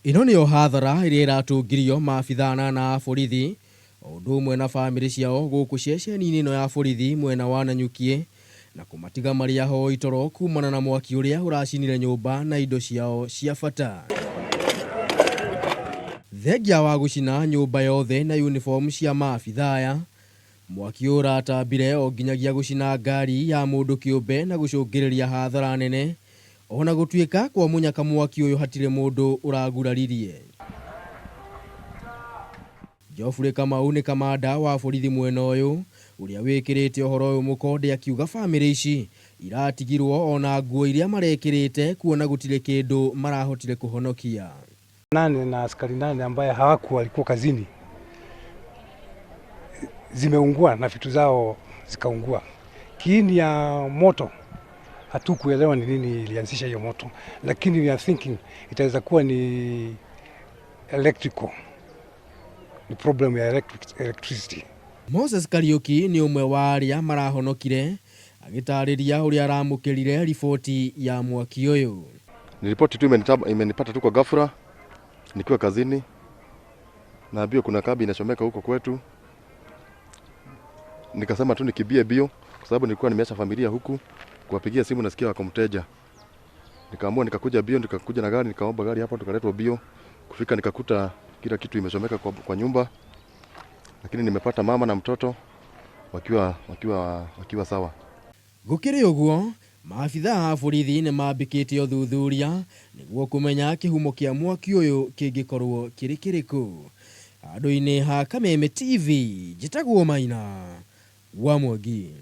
Ĩno nĩyo hathara ĩrĩa ĩratũngirio maabithaa anana a borithi o ũndũ ũmwe na bamĩrĩ ciao gũkũ ceceni-inĩ ĩno ya borithi mwena wa Nanyuki na kũmatiga marĩ ahoi toro kumana na mwaki ũrĩa ũracinire nyũmba na indo ciao cia bata. Thengia wa gũcina nyũmba yothe na uniform cia maabithaa aya, mwaki ũyũ ũratambire o nginyagia gũcina ngari ya mũndũ kĩũmbe na gũcũngĩrĩria hathara nene ona gũtuĩka kwa mũnyaka mwaki ũyũ hatirĩ mũndũ ũraguraririe. Geoffrey Kamau nĩ kamanda wa borithi mwena ũyũ ũrĩa wĩkĩrĩte ũhoro ũyũ mũkonde akiuga bamĩrĩ ici iratigirwo ona nguo iria marekĩrĩte kuona gũtirĩ kĩndũ marahotire kũhonokia. 8 na askari 8 ambaye hawakuwa walikuwa kazini zimeungua na vitu zao zikaungua. Kiini ya moto hatukuelewa ni nini ilianzisha hiyo moto, lakini we are thinking itaweza kuwa ni electrical, ni problem ya electricity. Moses Kariuki nĩ ũmwe wa arĩa marahonokire agĩtarĩria ũrĩa aramũkĩrire riboti ya mwaki ũyũ. Ni ripoti tu imenipata tu kwa ghafla nikiwa kazini, naambiwa kuna kambi inachomeka huko kwetu. Nikasema tu nikimbie bio kwa sababu nilikuwa nimeacha familia huku, kuwapigia simu nasikia wako mteja. Nikaamua nikakuja bio, nikakuja na gari, nikaomba gari hapo, tukaletwa bio. Kufika nikakuta kila kitu imechomeka kwa nyumba, lakini nimepata mama na mtoto wakiwa sawa. Gũkĩrĩ ũguo, maabithaa a borithi nĩ mambĩkĩte ũthuthuria nĩguo kũmenya kĩhumo kĩa mwaki ũyũ kĩngĩkorwo kĩrĩ kĩrĩkũ. Handũ-inĩ ha Kameme TV, njĩtagwo Maina wa Mwangi.